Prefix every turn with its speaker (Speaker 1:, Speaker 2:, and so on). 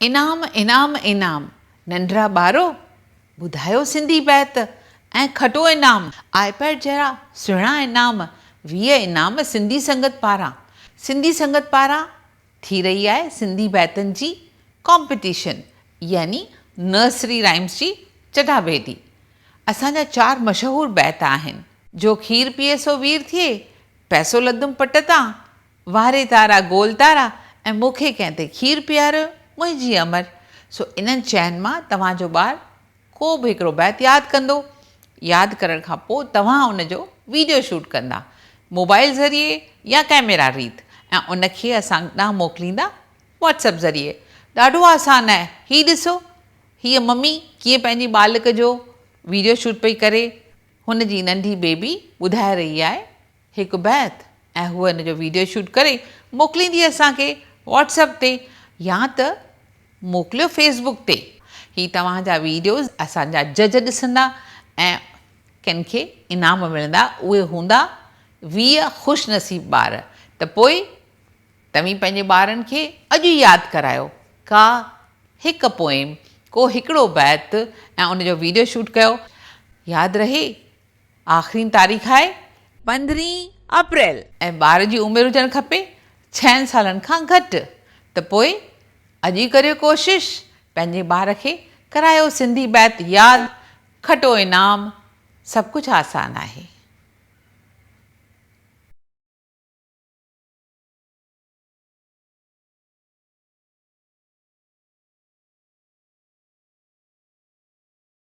Speaker 1: انعام انعام انعام ننڍڙا ٻارو ٻڌايو سنڌي بيت ۽ کٽو انعام آء پيڊ جهڙا سهڻا انعام 20 انعام سنڌي سنگت پاران سنڌي سنگت پاران ٿي رهي آهي سنڌي بيتن جي ڪامپيٽيشن يعني نرسري رائمس جي چٽاڀيٽي اسان جا چار مشهور بيت آهن. جو کير پيئي سو وير ٿئي پئسو لڌم پٽ تان واري تارا گول تارا ۽ مون کي ڪنهن تي کير پياريو منهنجي امر سو انهن چئن مان توهان جو ٻار ڪو به هڪڙو بيت ياد ڪندو ياد ڪرڻ کان پوء توهان ان جو ويڊيو شوٽ ڪندا موبائل ذريعي يا ڪئميرا ريت ۽ ان کي اسان ڏانهن موڪليندا واٽس اپ ذريعي ڏاڍو آسان آهي هي ڏسو هيء ممي ڪيئن پنهنجي ٻالڪ جو ويڊيو شوٽ پئي ڪري هن جي ننڍي بيبي ٻڌائي رهي آهي هڪ بيت ۽ هوء ان جو ويڊيو شوٽ ڪري موڪليندي اسان کي واٽس اپ تي يا ته موڪليو فيس بڪ تي. هي توهان جا ويڊيوز اسان جا جج ڏسندا ۽ ڪن کي انعام ملندا اهي هوندا 20 خوش نصيب ٻار ته پوء توهين پنهنجي ٻارن کي اڄ ئي ياد ڪرايو ڪا هڪ پوئم ڪو هڪڙو بيت ۽ ان جو ويڊيو شوٽ ڪيو ياد رهي آخرين تاريخ آهي پندرهين اپريل. ۽ ٻار جي عمر هجڻ کپي ڇهن سالن کان گهٽ ته پوء اڄ ئي ڪريو ڪوشش پنهنجي ٻار کي ڪرايو سنڌي بيت ياد کٽو انعام سڀ ڪجهه آسان آهي.